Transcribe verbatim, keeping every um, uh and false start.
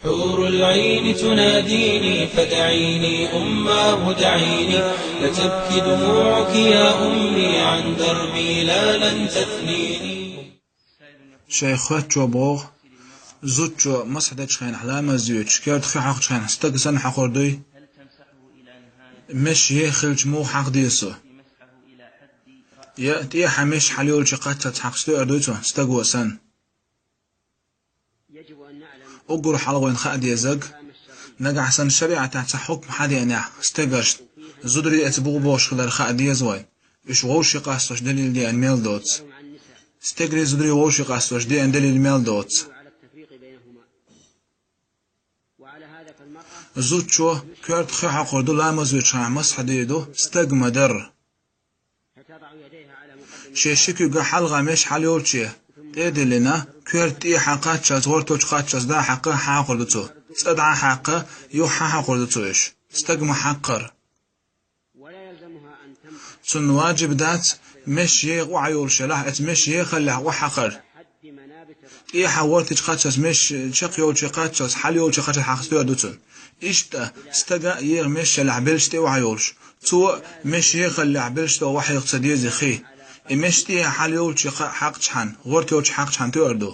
حور العين تناديني فدعيني أماه دعيني، فتبكي دموعك يا أمي عن دربي لا لن تثنيني. Шайх хоьттачо боху, зудчо масхьа дечу хенахь ламаз йоьдуш, коьрта хи хьокхучу хенахь стаг санна хьокхур дуй? Меш еха хилча муха хьакха деза цо? Я тӀехьа меш хьалайолчу кхаччалц хьакхаш тоьар дуй цо, стаго санна? Уггар хьалха вайна хаа дезарг, нагахь санна шариӀатехь цхьа хьукм хьадеанехь стегаршна, зударий эца буха бохуш хилар хаа деза вайна, уьш вовшийн къастош далил деана мел доцу. Стегарий, зударий вовшийн къастош деана далил мел доцу. Зудчо коьрта хи хьокхур ду, ламаз йоьдуш хенахь масхьа дийр ду, стаг ма-дарра. Шен ши куьйга хьалха меш хьалайолчу тӀе а диллина, коьрта тӀехьа кхаччалц, гӀортачу кхаччалц да хьакха хьан хьокхур ду цо. ЦӀа дӀа а хьаькхна, юха хьан хьокхур ду цо уьш. Стаг ма хьакхара. Цунна ваджиб дац, меш еха охьайолуш елахь, эца меш ехаллехь охьахьакхар. ТӀехьа гӀортачу кхаччалц, меш чекхйолчу кхаччалц, хьалайолчу кхаччалц хьакха тоьар ду цунна. Иштта стага а еха меш елахь белшаш тӀе охьайолуш, цо а меш ехаллехь белшаш тӀе охьаеха ца деза хи. И меш тӀехьа хьалайолчу кха хьакхчахьана, гӀортачу хьакхчахьана тоьар ду.